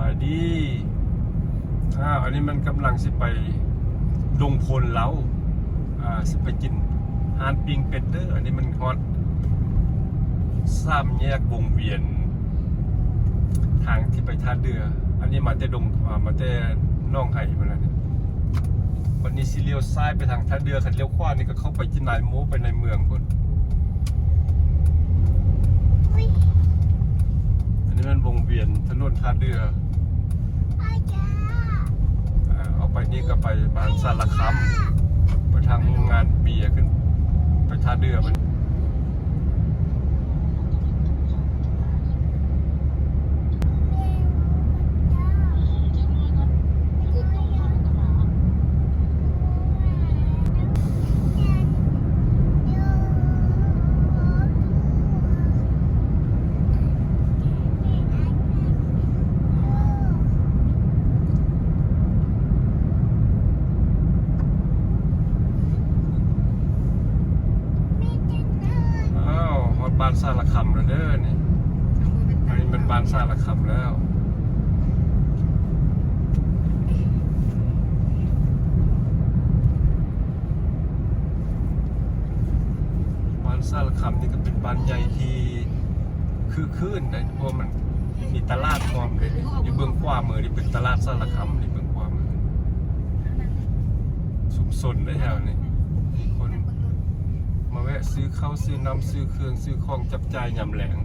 ສະບາຍດີ. ອ້າວ ອັນນີ້ມັນກຳລັງຊິໄປດົງໂພນເລົາ ອ່າ ຊິໄປກິນຮ້ານປີ້ງເປັດເດີ. ອັນນີ້ມັນຮອດສາມແຍກວົງວຽນ ທາງທີ່ໄປທ່າເດື່ອ. ອັນນີ້ມາແຕ່ດົງ ອ່າ ມາແຕ່ໜອງໄຫພຸ້ນລະນີ້. ບັດນີ້ຊິລ້ຽວຊ້າຍໄປທາງທ່າເດື່ອ, ຄັນລ້ຽວຂວານີ້ກໍເຂົ້າໄປຈີນາຍໂມ ໄປໃນເມືອງພຸ້ນ. ອັນນີ້ແມ່ນວົງວຽນຖະໜົນທ່າເດື່ອ. ອ່າ ອອກໄປນີ້ກໍໄປບ້ານສາລະຄຳ ໄປທາງໂຮງງານເບຍ ຂຶ້ນໄປທ່າເດື່ອ. ອ້າວ ຮອດບ້ານສາລະຄຳແລ້ວເດີນີ້. ອັນນີ້ແມ່ນບ້ານສາລະຄຳແລ້ວ. ບ້ານສາລະຄຳນີ້ກໍເປັນບ້ານໃຫຍ່ທີ່ຄຶກຄື້ນເດ້ ເພາະວ່າມັນມີຕະຫຼາດພ້ອມເດ້. ຢູ່ເບື້ອງຂວາມືນີ້ເປັນຕະຫຼາດສາລະຄຳ ນີ້ເບື້ອງຂວາມື ຊຸມຊົນເດ້ແຖວນີ້. ມີຄົນມາແວະຊື້ເຂົ້າ ຊື້ນ້ຳ ຊື້ເຄື່ອງ ຊື້ຂອງຈັບຈ່າຍຍາມແລງ.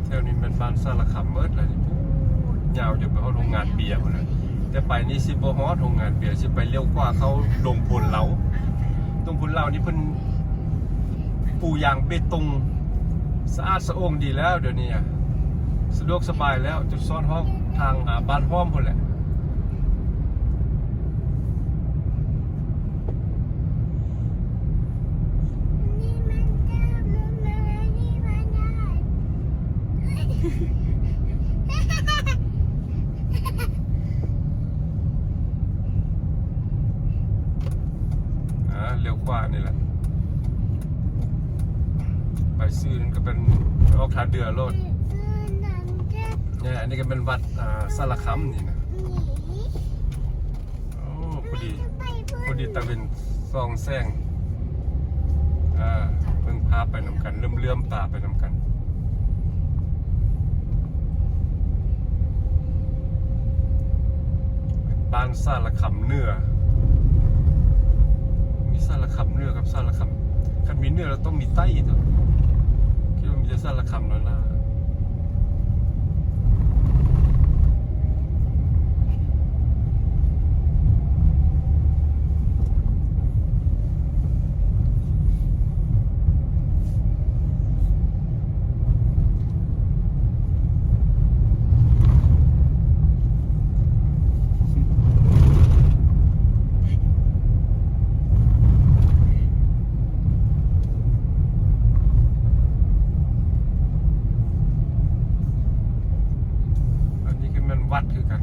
ແຖວນີ້ແມ່ນບ້ານສາລະຄຳເໝິດແລ້ວນີ້. ຍາວຈົນໄປຮອດໂຮງງານເບຍພຸ້ນແຫຼະ. ແຕ່ໄປນີ້ຊິບໍ່ຮອດໂຮງງານເບຍ, ຊິໄປລ້ຽວຂວາເຂົ້າດົງໂພນເລົາ. ດົງໂພນເລົານີ້ເພິ່ນ ປູຢາງເບຕົງ ສະອາດສະໂອງດີແລ້ວດຽວນີ້. ສະດວກສະບາຍແລ້ວ ຈົນຊອດຮອດທາງ ອ່າ ບ້ານຫ້ອມພຸ້ນແຫຼະ. ອ່າ ລ້ຽວຂວານີ້ແຫຼະ ໄປຊື່ນັ້ນກໍເປັນອອກທ່າເດື່ອໂລດ. ນີ້ ອັນນີ້ກໍແມ່ນວັດ ອ່າ ສາລະຄຳນີ້ນະ. ໂອ້ ພໍດີ ພໍດີຕາເວັນສ່ອງແສງ ອ່າ ເບິ່ງພາບໄປນຳກັນ ເຫຼື້ອມໆຕາໄປນຳກັນ. ບ້ານສາລະຄຳເໜືອ ມີສາລະຄຳເໜືອກັບສາລະຄຳ ຄັນມີເໜືອແລ້ວຕ້ອງມີໃຕ້ຕົວະ. ຄິດວ່າມີແຕ່ສາລະຄຳແລ້ວລະ. ອັນນີ້ກໍແມ່ນວັດຄືກັນ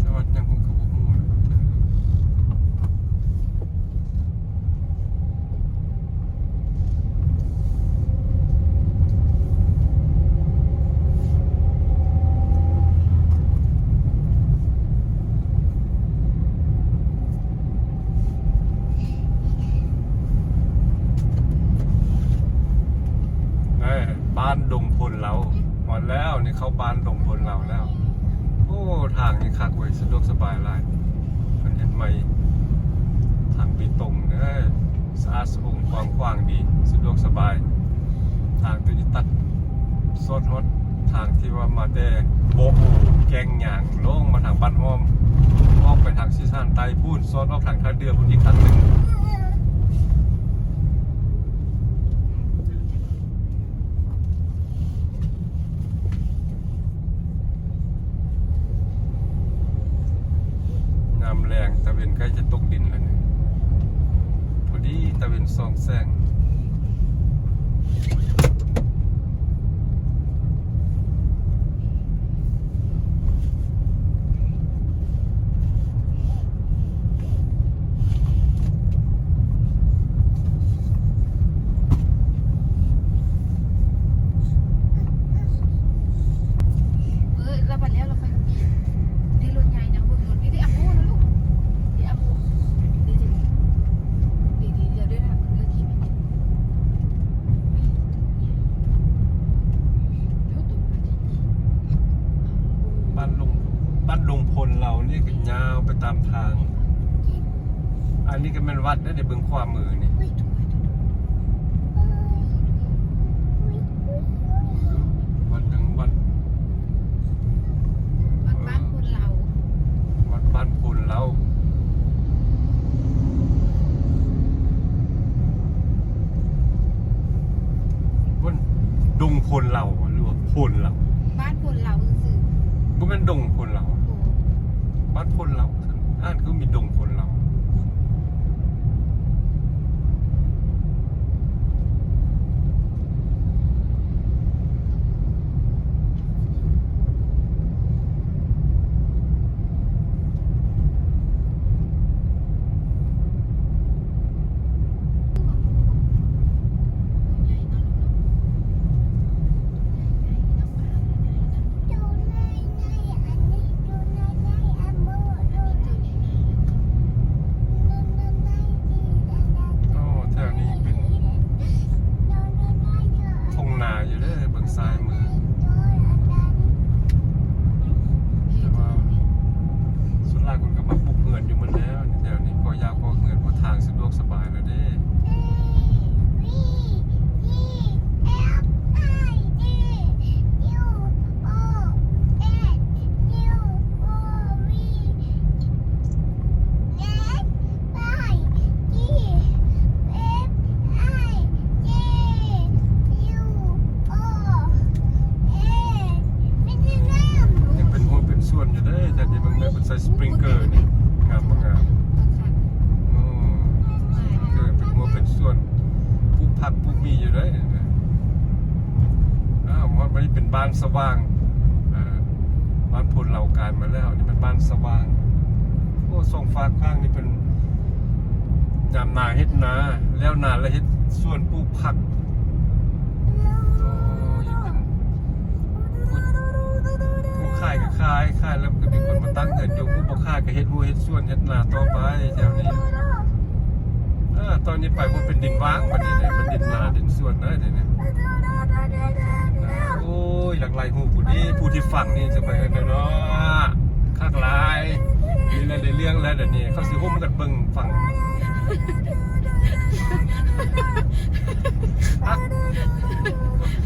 ແຕ່ວັດຫຍັງ ເອີ ບ້ານດົງໂພນເລົາ ຮອດແລ້ວນີ້ ເຂົ້າບ້ານດົງໂພນເລົາແລ້ວ. ໂອ້ ທາງນີ້ຄັກເວີຍ ສະດວກສະບາຍຫຼາຍ ເພິ່ນເຮັດໃໝ່ ທາງເບຕົງເດີ ສະອາດສະໂອງ ກວ້າງຂວາງດີ ສະດວກສະບາຍ. ທາງໂຕນີ້ຕັດ ຊອດຮອດທາງທີ່ວ່າມາແຕ່ບໍ່ໂອ ແກ້ງຍາງ ລົງມາທາງບ້ານຫ້ອມ ອອກໄປທາງສີສານໃຕ້ພຸ້ນ ຊອດອອກທາງທ່າເດື່ອພຸ້ນອີກທາງໜຶ່ງ. ຍາມແລງ ຕາເວັນໃກ້ຈະຕົກດິນແລ້ວນີ້ ພໍດີຕາເວັນສ່ອງແສງ. ບ້ານດົງໂພນເລົານີ້ກໍຍາວໄປຕາມທາງ. ອັນນີ້ກໍແມ່ນວັດເດ້ ເບິ່ງຂວາມືນີ້. ວັດຫຍັງ? ວັດ ວັດບ້ານໂພນເລົາ. ວັດບ້ານໂພນເລົາ. ມັນດົງໂພນເລົາ ຫຼືວ່າໂພນເລົາ? ບ້ານໂພນເລົາຊື່ໆ. ບໍ່ແມ່ນດົງໂພນເລົາ. ໂພນ ບ້ານໂພນເລົາ. ອ່ານຄືມີດົງໂພນເລົາ. ໂອ້ ແຖວນີ້ເປັນທົ່ງນາຢູ່ເດ້ ເບິ່ງຊ້າຍມື. ແຕ່ວ່າສ່ວນຫຼາຍເພິ່ນກໍມາປຸກເຮືອນຢູ່ໝົດແລ້ວ ແຖວນີ້ກໍຢາກກໍເຮືອນ ເພາະທາງສະດວກສະບາຍແລ້ວເດ້. F I G F I J U O N ຍັງເປັນຮົ້ວເປັນສວນຢູ່ເດ້ ຈາກທີ່ເບິ່ງແມ່ເພິ່ນໃສ່ສະປຣິງເກີນີ້ ງາມບໍ່ງາມ? ໂອ້ ສະປຣິງເກີເປັນຮົ້ວເປັນສວນ ປູກຜັກປູກໝີ່ຢູ່ເດ້ນີ້ນະ. ອ້າວ ຮອດມານີ້ເປັນບ້ານສະຫວ່າງ ອ່າ ບ້ານໂພນເລົາກາຍມາແລ້ວ ນີ້ເປັນບ້ານສະຫວ່າງ. ໂອ້ ສອງຟາກຂ້າງນີ້ເປັນ ຍາມນາເຮັດນາ ແລ້ວນາແລ້ວເຮັດສວນປູກຜັກ. ໂອ້ຍ ເປັນ ຜູ້ ຜູ້ຂາຍກໍຂາຍ ຂາຍແລ້ວກໍມີຄົນມາຕັ້ງເຮືອນຢູ່ ຜູ້ບໍ່ຂາຍກໍເຮັດຮົ້ວເຮັດສວນເຮັດນາຕໍ່ໄປແຖວນີ້. ເອີ ຕອນນີ້ໄປບໍ່ເປັນດິນຫວ່າງ ບັດນີ້ເປັນດິນນາດິນສວນເດ້ນີ້. ໂອ້ຍ ຫຼັກໄຫຼຫູຜູ້ນີ້ ຜູ້ທີ່ຟັງນີ້ຈະໄປເອີ້ນເນາະ ຄັກຫຼາຍ. ມີແລ້ວ ໄດ້ເລື່ອງແລ້ວ ດຽວນີ້ເຂົາຊິໂຮມກັນເບິ່ງຟັງ.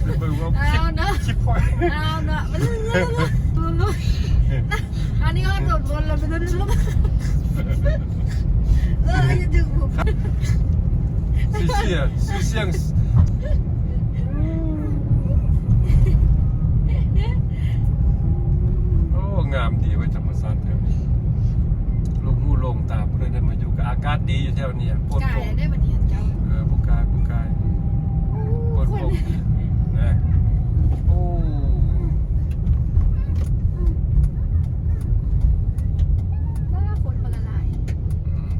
ໄປເບິ່ງວ່າຄລິບ ເອົາເນາະ ຄລິບຂ້ອຍ ເອົາເນາະ ອັນນີ້ກໍໂດນບົນແລ້ວ ໄປໂດນລົບ ເອີ ຢ່າດຶງຜົມ. ຊື່ສຽງ ຊື່ສຽງ ໂອ້ ງາມດີເວີຍ ທຳມະຊາດແຖວນີ້ ໂລ່ງຫູໂລ່ງຕາ. ຜູ້ໃດໄດ້ມາຢູ່ກໍອາກາດດີຢູ່ແຖວນີ້ ໂພນໂລ່ງ ເອີ ບໍ່ກາຍ ບໍ່ກາຍ ໂພນໂລ່ງດີນະ. ໂອ້ ຄົນບໍ່ຫຼາຍ ອືມ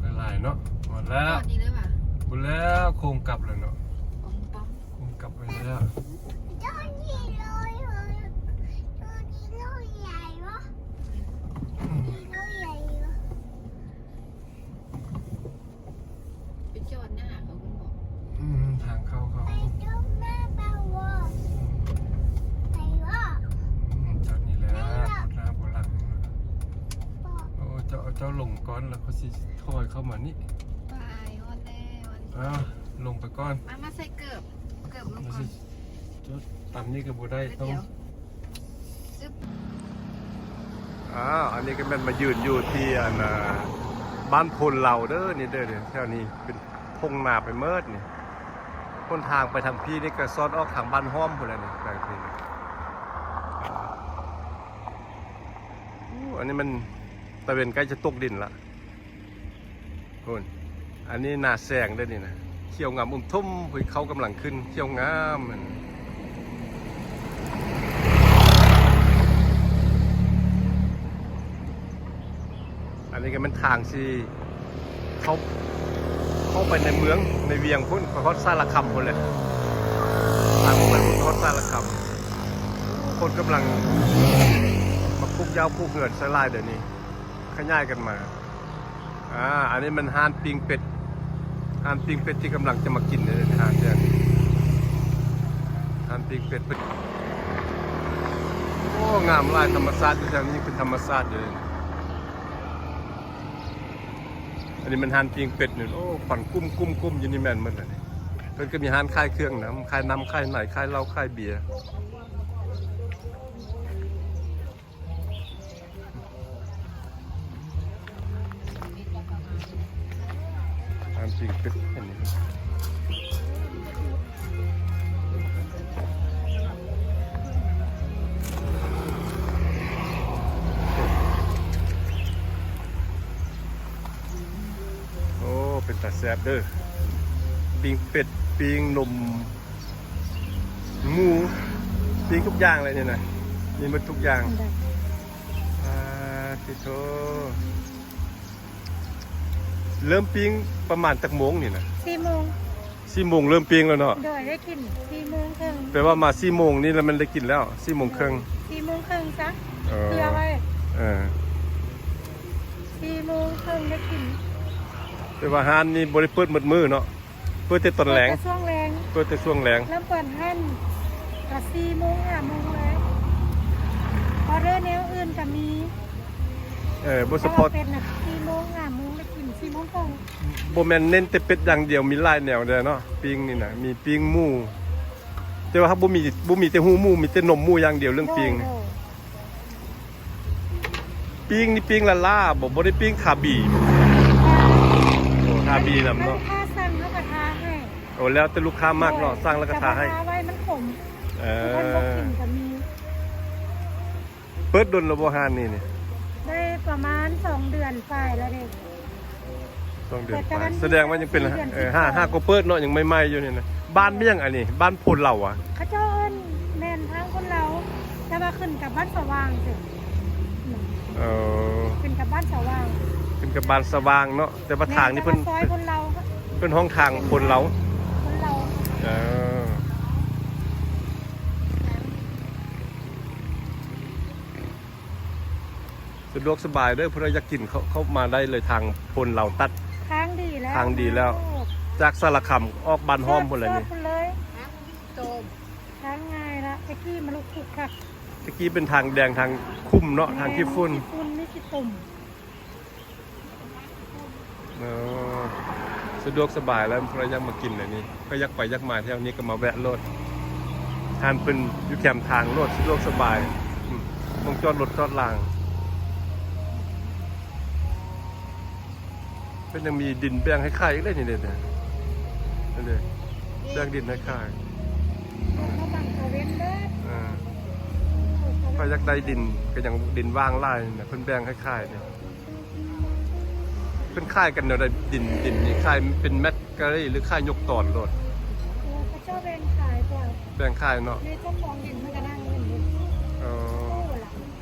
ບໍ່ຫຼາຍເນາະ. ຮອດແລ້ວ ຮອດນີ້ເລີຍຫວາ? ພຸ້ນແລ້ວ ໂຄ້ງກັບແລ້ວເນາະ ປອມໆ ໂຄ້ງກັບໄປແລ້ວ. ໄປຈອດໜ້າເຂົາພຸ້ນບໍ? ອືມ ທາງເຂົ້າເຂົາ ໄປຈອດໜ້າເຂົາບໍ? ໄປບໍ? ອືມ ຈອດນີ້ແຫຼະ ໄປບໍ? ໂອ້ ເຈົ້າ ເຈົ້າລົງກ່ອນ ແລ້ວເຂົາຊິຖອຍເຂົ້າມານີ້. ໄປ ຮອດແລ້ວ ອ້າວ ລົງໄປກ່ອນ. ມາ ມາໃສ່ເກີບ ເກີບລົງກ່ອນ. ຕາມນີ້ກໍບໍ່ໄດ້ ຕ້ອງ ຊຶບ ອ່າ ອັນນີ້ກໍແມ່ນມາຢືນຢູ່ທີ່ ອັນ ອ່າ ບ້ານໂພນເລົາເດີ ນີ້ເດີ ແຖວນີ້ເປັນທົ່ງນາໄປເໝິດນີ້. ຫົນທາງໄປທາງພີ້ນີ້ກໍຊອດອອກທາງບ້ານຫ້ອມພຸ້ນແຫຼະນີ້ ໄປພີ້ນີ້. ໂອ້ ອັນນີ້ມັນຕາເວັນໃກ້ຈະຕົກດິນລະ. ພຸ້ນ ອັນນີ້ນາແຊງເດ້ນີ້ນະ ຂຽວງາມອຸ້ມທຸ່ມ ເຂົ້າກຳລັງຂຶ້ນ ຂຽວງາມ. ອັນນີ້ກໍແມ່ນທາງຊິເຂົ້າ ເຂົ້າໄປໃນເມືອງ ໃນວຽງພຸ້ນ ໄປຮອດສາລະຄຳພຸ້ນແຫຼະ ທາງໄປຮອດສາລະຄຳ. ຄົນກຳລັງມາປຸກຢາວປຸກເຮືອນໃສ່ຫຼາຍ ດຽວນີ້ຂະຫຍາຍກັນມາ. ອ່າ ອັນນີ້ມັນຮ້ານປີ້ງເປັດ ຮ້ານປີ້ງເປັດທີ່ກຳລັງຈະມາກິນເດ້ ຮ້ານເພິ່ນ ຮ້ານປີ້ງເປັດເພິ່ນ. ໂອ້ ງາມຫຼາຍ ທຳມະຊາດຢູ່ແຖວນີ້ ເປັນທຳມະຊາດຢູ່ເລີຍ. ອັນນີ້ແມ່ນຮ້ານປີ້ງເປັດນີ້. ໂອ້ ຄວັນກຸ້ມໆໆຢູ່ນີ້ແມ່ນໝົດເລີຍ. ເພິ່ນກໍມີຮ້ານຂາຍເຄື່ອງນຳ ຂາຍນ້ຳ ຂາຍໃນ ຂາຍເຫຼົ້າ ຂາຍເບຍ. ຮ້ານປີ້ງເປັດອັນນີ້ ໂອ້ ເປັນຕາແຊບເດີ້. ປີ້ງເປັດ ປີ້ງນົມ ໝູ ປີ້ງທຸກຢ່າງເລີຍນີ້ນະ ມີໝົດທຸກຢ່າງ. ໄດ້ ອາ ຕິໂທ ເລີ່ມປີ້ງປະມານຈັກໂມງນີ້ນະ? ສີ່ໂມງ ສີ່ໂມງເລີ່ມປີ້ງແລ້ວເນາະ. ໂດຍ ໄດ້ກິນສີ່ໂມງເຄິ່ງ. ແປວ່າມາສີ່ໂມງນີ້ລະແມ່ນໄດ້ກິນແລ້ວ ສີ່ໂມງເຄິ່ງ. ສີ່ໂມງເຄິ່ງຊະ ເອີ ເພື່ອໄວ້ ເອີ ສີ່ໂມງເຄິ່ງໄດ້ກິນ. ແປວ່າຮ້ານນີ້ບໍ່ໄດ້ເປີດໝົດມື້ເນາະ? ເປີດແຕ່ຕອນແລງ ເປີດແຕ່ຊ່ວງແລງ ເປີດແຕ່ຊ່ວງແລງ. ເລີ່ມເປີດຮ້ານກະສີ່ໂມງ ຫ້າໂມງເລີຍ. ອໍເດີແນວອື່ນກະມີ ເອີ ບໍ່ສະເພາະ ເພາະວ່າເປັນນະ ສີ່ໂມງ ຫ້າໂມງ ໄດ້ກິນສີ່ໂມງເຄິ່ງ. ບໍ່ແມ່ນເນັ້ນແຕ່ເປັດຢ່າງດຽວ ມີຫຼາຍແນວເດ້ເນາະ ປີ້ງນີ້ນະ ມີປີ້ງໝູ ແຕ່ວ່າເຮົາບໍ່ມີ ບໍ່ມີແຕ່ຫູໝູ ມີແຕ່ນົມໝູຢ່າງດຽວ ເລື່ອງປີ້ງ. ໂດຍ ໂດຍ ປີ້ງນີ້ປີ້ງລ້າໆບໍ່? ບໍ່ໄດ້ປີ້ງຄາບີບໍ່? ໂອ້ ຄາບີນຳເນາະ. ລູກຄ້າສັ່ງເຮົາກໍທາໃຫ້. ໂອ້ ແລ້ວແຕ່ລູກຄ້າມັກເນາະ. ໂດຍ ສັ່ງແລ້ວກໍທາໃຫ້ ແຕ່ວ່າທາໄວ້ມັນຂົມ. ເອີ ເພິ່ນບໍ່ກິນກໍມີ. ເປີດດົນແລ້ວບໍ່ຮ້ານນີ້ນີ້? ໄດ້ປະມານສອງເດືອນປາຍແລ້ວເດ້. ສອງເດືອນປາຍ ສະແດງວ່າຍັງເປັນ ເອີ ຫາ ຫາກໍເປີດເນາະ ຍັງໃໝ່ໆຢູ່ນີ້ນະ. ບ້ານແມ່ນຫຍັງອັນນີ້? ບ້ານໂພນເລົາຫວາ? ເຂົາເຈົ້າເອີ້ນແມ່ນທາງໂພນເລົາ ແຕ່ວ່າຂຶ້ນກັບບ້ານສະຫວ່າງຊີ້. ເອີ ຂຶ້ນກັບບ້ານສະຫວ່າງ ຂຶ້ນກັບບ້ານສະຫວ່າງເນາະ. ແຕ່ວ່າທາງນີ້ເພິ່ນ ແມ່ນ ແຕ່ວ່າຊອຍໂພນເລົາ ເພິ່ນຮ້ອງທາງໂພນເລົາ ໂພນເລົາ. ເອີ ສະດວກສະບາຍເດີ້ ຜູ້ໃດຢາກກິນເຂົ້າ ເຂົ້າມາໄດ້ເລີຍ ທາງໂພນເລົາຕັດ. ທາງດີແລ້ວ ທາງດີແລ້ວ ຈາກສາລະຄຳອອກບ້ານຫ້ອມພຸ້ນແຫຼະນີ້. ເລີຍ ທາງງ່າຍລະ ແຕ່ກີ້ມັນລຸກຄຸກຄັກ. ແຕ່ກີ້ເປັນທາງແດງ ທາງຂຸມເນາະ ທາງຂີ້ຝຸ່ນ ມີຂີ້ຝຸ່ນ ມີຂີ້ຕົມ. ເອີ ສະດວກສະບາຍແລ້ວ ຜູ້ໃດຢາກມາກິນແນວນີ້ ໃຜຢາກໄປຢາກມາແຖວນີ້ກໍມາແວະໂລດ. ຮ້ານເພິ່ນຢູ່ແຄມທາງໂລດ ສະດວກສະບາຍ ອືມ ໝ່ອງຈອດລົດຈອດລາງ. ເພິ່ນຍັງມີດິນແບ່ງໃຫ້ຂາຍອີກເດ້ນີ້ເດ້ ນີ້ເດ້ ແບ່ງດິນໃຫ້ຂາຍ. ເຂົາບັງຕາເວັນເດີ ເອີ ໃຜຢາກໄດ້ດິນ ກໍຍັງດິນວ່າງຫຼາຍນະ ເພິ່ນແບ່ງໃຫ້ຂາຍເດ້. ເພິ່ນຂາຍກັນແນວໃດ? ດິນ ດິນນີ້ຂາຍເປັນແມັດກະເລີຍ ຫຼືຂາຍຍົກຕອນໂລດ? ເອີ ເຂົາເຈົ້າແບ່ງຂາຍກ່ອນ ແບ່ງຂາຍເນາະ. ມີເຈົ້າຂອງດິນເພິ່ນກໍນັ່ງຢູ່ນີ້. ອໍ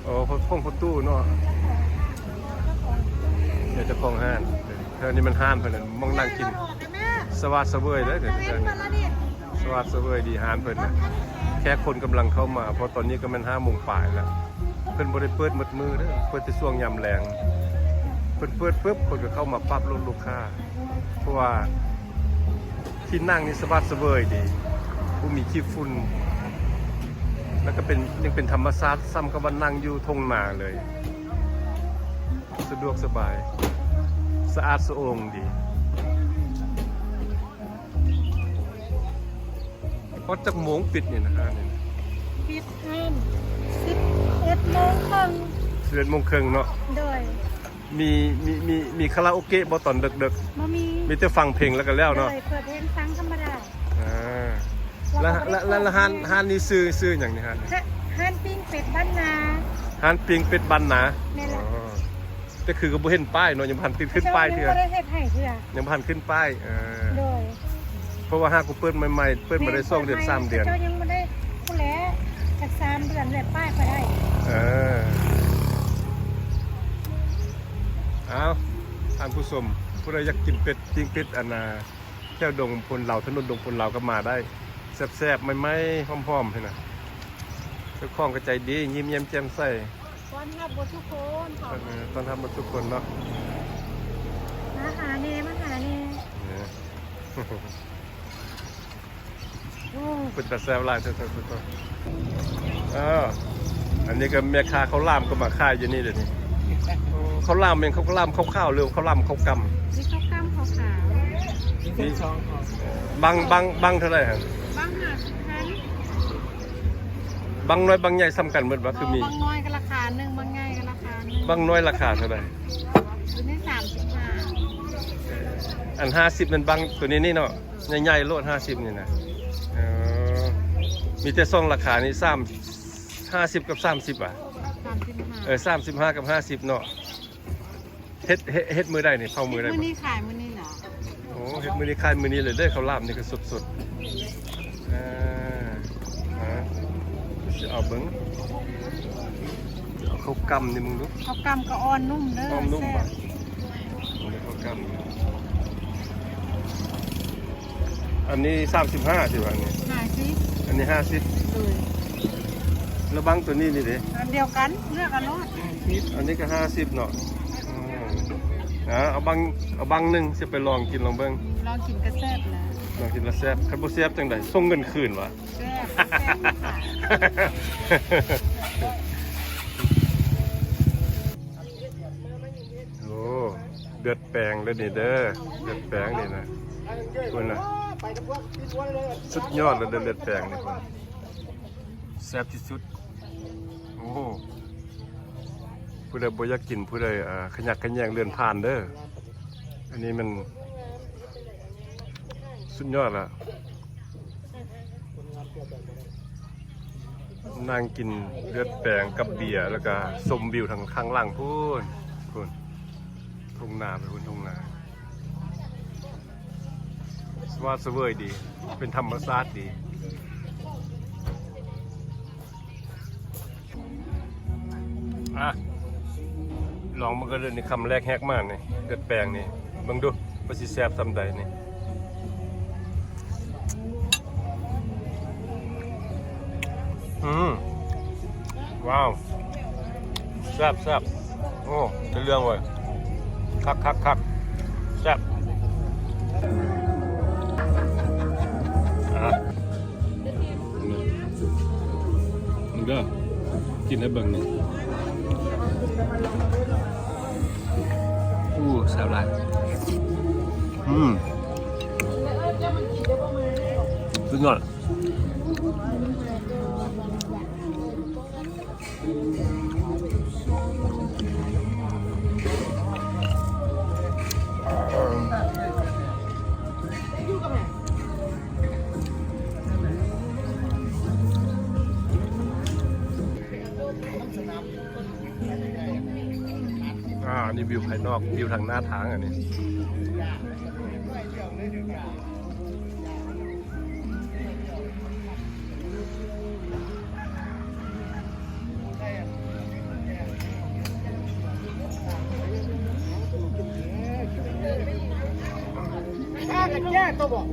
ອໍ ຂອງພໍ່ຕູ້ເນາະ. ເຈົ້າຂອງຮ້ານ ເຈົ້າຂອງ ເອີ ເຈົ້າຂອງຮ້ານ. ເອີ ແຖວນີ້ມັນຮ້ານເພິ່ນ ໝ່ອງນັ່ງກິນ ສະຫວາດສະເຫວີຍເດ້ ເອີ ສະຫວາດສະເຫວີຍດີຮ້ານເພິ່ນນະ. ແຂກຄົນກຳລັງເຂົ້າມາ ເພາະຕອນນີ້ກໍແມ່ນຫ້າໂມງປາຍແລ້ວ. ເພິ່ນບໍ່ໄດ້ເປີດໝົດມື້ເດີ ເປີດແຕ່ຊ່ວງຍາມແລງ. ເພິ່ນເປີດປຶບ ຄົນກໍເຂົ້າມາປັບໂລດ ລູກຄ້າ ເພາະວ່າທີ່ນັ່ງນີ້ສະຫວາດສະເຫວີຍດີ ບໍ່ມີຂີ້ຝຸ່ນ ແລ້ວກໍເປັນ ຍັງເປັນທຳມະຊາດ ສ່ຳກັບວ່ານັ່ງຢູ່ທົ່ງນາເລີຍ. ສະດວກສະບາຍ ສະອາດສະໂອງດີ. ຮອດຈັກໂມງປິດນີ້ນະ ຮ້ານນີ້ນະ? ປິດຮ້ານສິບເອັດໂມງເຄິ່ງ. ສິບເອັດໂມງເຄິ່ງເນາະ. ໂດຍ. ມີ ມີ ມີ ມີຄາຣາໂອເກະບໍ່ຕອນເດິກໆ? ບໍ່ມີ. ມີແຕ່ຟັງເພງແລ້ວກໍແລ້ວເນາະ? ໂດຍ ເປີດເພງຟັງທຳມະດາ. ອ່າ ແລ້ວ ແລ້ວ ແລ້ວຮ້ານ ຮ້ານນີ້ຊື່ ຊື່ຫຍັງນີ້? ຮ້ານ ຮ້ານປີ້ງເປັດບ້ານນາ. ຮ້ານປີ້ງເປັດບ້ານນາ. ແມ່ນແລ້ວ. ອໍ ແຕ່ຄືກໍບໍ່ເຫັນປ້າຍເນາະ ຍັງບໍ່ທັນຕິດຂຶ້ນປ້າຍເທື່ອ. ເຂົາເຈົ້າຍັງບໍ່ໄດ້ເຮັດໃຫ້ເທື່ອ. ຍັງບໍ່ທັນຂຶ້ນປ້າຍ. ເອີ ໂດຍ. ເພາະວ່າຫາກໍເປີດໃໝ່ໆ ເປີດມາໄດ້ສອງເດືອນ ສາມເດືອນ. ເຂົາເຈົ້າຍັງບໍ່ໄດ້ ພຸ້ນແຫຼະ ຈັກສາມເດືອນແຫຼະ ປ້າຍກໍໄດ້. ເອີ ເອົາ ທ່ານຜູ້ຊົມ ຜູ້ໃດຢາກກິນເປັດ ປີ້ງເປັດ ອັນນ່າ ແຖວດົງໂພນເລົາ ຖະໜົນດົງໂພນເລົາກໍມາໄດ້ ແຊບໆ ໃໝ່ໆ ຫອມໆ ຫັ້ນນະ. ເຈົ້າຂອງກໍໃຈດີ ຍິ້ມແຍ້ມແຈ່ມໃສ ຕ້ອນຮັບໝົດທຸກຄົນ. ເອີ ຕ້ອນຮັບໝົດທຸກຄົນເນາະ. ມາຫາແດ່ ມາຫາແດ່. ເອີ ໂອ້ ເປັນຕາແຊບຫຼາຍ ເອີ ເອີ ເອີ. ອັນນີ້ກໍແມ່ຄ້າເຂົ້າຫຼາມກໍມາຂາຍຢູ່ນີ້ເດ້ນີ້. ເຂົ້າຫຼາມແມ່ນເຂົ້າຫຼາມຂາວໆ ຫຼືເຂົ້າຫຼາມເຂົ້າກ່ຳ? ມີເຂົ້າກ່ຳເຂົ້າຂາວ. ມີທັງສອງ. ບັງ ບັງ ບັງເທົ່າໃດຫັ້ນ? ບັງຫ້າສິບພັນ. ບັງນ້ອຍບັງໃຫຍ່ສ່ຳກັນໝົດບໍ່? ຄືມີ ບັງນ້ອຍກໍລາຄາໜຶ່ງ ບັງໃຫຍ່ກໍລາຄາໜຶ່ງ. ບັງນ້ອຍລາຄາເທົ່າໃດ? ຕົວນີ້ສາມສິບຫ້າ. ອັນຫ້າສິບແມ່ນບັງຕົວນີ້ນີ້ເນາະ ໃຫຍ່ໆໂລດ ຫ້າສິບນີ້ນະ. ເອີ ມີແຕ່ສອງລາຄານີ້ ສາມ ຫ້າສິບກັບສາມສິບຫວາ? ສາມສິບຫ້າ. ເອີ ສາມສິບຫ້າກັບຫ້າສິບເນາະ. ເຮັດ ເຮັດ ເຮັດມື້ໃດນີ້? ເຜົາມື້ໃດ? ເຮັດມື້ນີ້ຂາຍມື້ນີ້ເນາະ. ໂອ້ ເຮັດມື້ນີ້ຂາຍມື້ນີ້ເລີຍເດີ. ເຂົ້າຫຼາມນີ້ກໍສົດໆ. ເອີ ເອີ ຊິເອົາເບິ່ງ ເອົາເຂົ້າກ່ຳນີ້ເບິ່ງດູ. ເຂົ້າກ່ຳກໍອ່ອນນຸ້ມເດີ. ອ່ອນນຸ້ມຫວາ? ແຊບ. ເຂົ້າກ່ຳ ອັນນີ້ສາມສິບຫ້າ ຊິວ່ານີ້ ຫ້າສິບ. ອັນນີ້ຫ້າສິບ. ໂດຍ. ລະບັງຕົວນີ້ນີ້ເດ? ອັນດຽວກັນ ເລືອກເອົາໂລດ. ອັນນີ້ກໍຫ້າສິບເນາະ. ອືມ ເອົາບັງ ເອົາບັງໜຶ່ງ ຊິໄປລອງກິນລອງເບິ່ງ. ລອງກິນກໍແຊບນະ. ລອງກິນລະແຊບ. ຄັນບໍ່ແຊບຈັ່ງໃດ? ສົ່ງເງິນຄືນຫວາ? ແຊບ ແຊບ. ໂອ້ ເລືອດແປງເດີນີ້ເດີ ເລືອດແປງນີ້ນະ. ພຸ້ນນະ ສຸດຍອດເລີຍເດີ ເລືອດແປງນີ້ ພຸ້ນ ແຊບທີ່ສຸດ. ໂອ້ ຜູ້ໃດບໍ່ຢາກກິນ ຜູ້ໃດ ອ່າ ຂະຫຍັກຂະແຍງເລື່ອນຜ່ານເດີ. ອັນນີ້ມັນສຸດຍອດລະ. ນັ່ງກິນເລືອດແປງກັບເບຍ ແລ້ວກະຊົມວິວທາງຂ້າງຫຼັງພຸ້ນ ພຸ້ນ ທົ່ງນາໄປພຸ້ນ ທົ່ງນາ ສະຫວາດສະເຫວີຍດີ ເປັນທຳມະຊາດດີ. ອ່ະ ລອງເບິ່ງກັນເດີນີ້ ຄຳແລກແຮກມານີ້ ເລືອດແປງນີ້ ເບິ່ງດູວ່າຊິແຊບສ່ຳໃດນີ້. ອືມ ວ້າວ ແຊບໆ. ໂອ້ ເປັນເລື່ອງເວີຍ ຄັກໆໆ ແຊບ. ອ່ະ ເດີ ກິນໃຫ້ເບິ່ງນີ້. ໂອ້ ແຊບຫຼາຍ. ອືມ ສຸດຍອດ. ອ່າ ອັນນີ້ວິວພາຍນອກ ວິວທາງໜ້າທາງ ອັນນີ້. ຂ້າກັນແຍກຕົວບໍ່?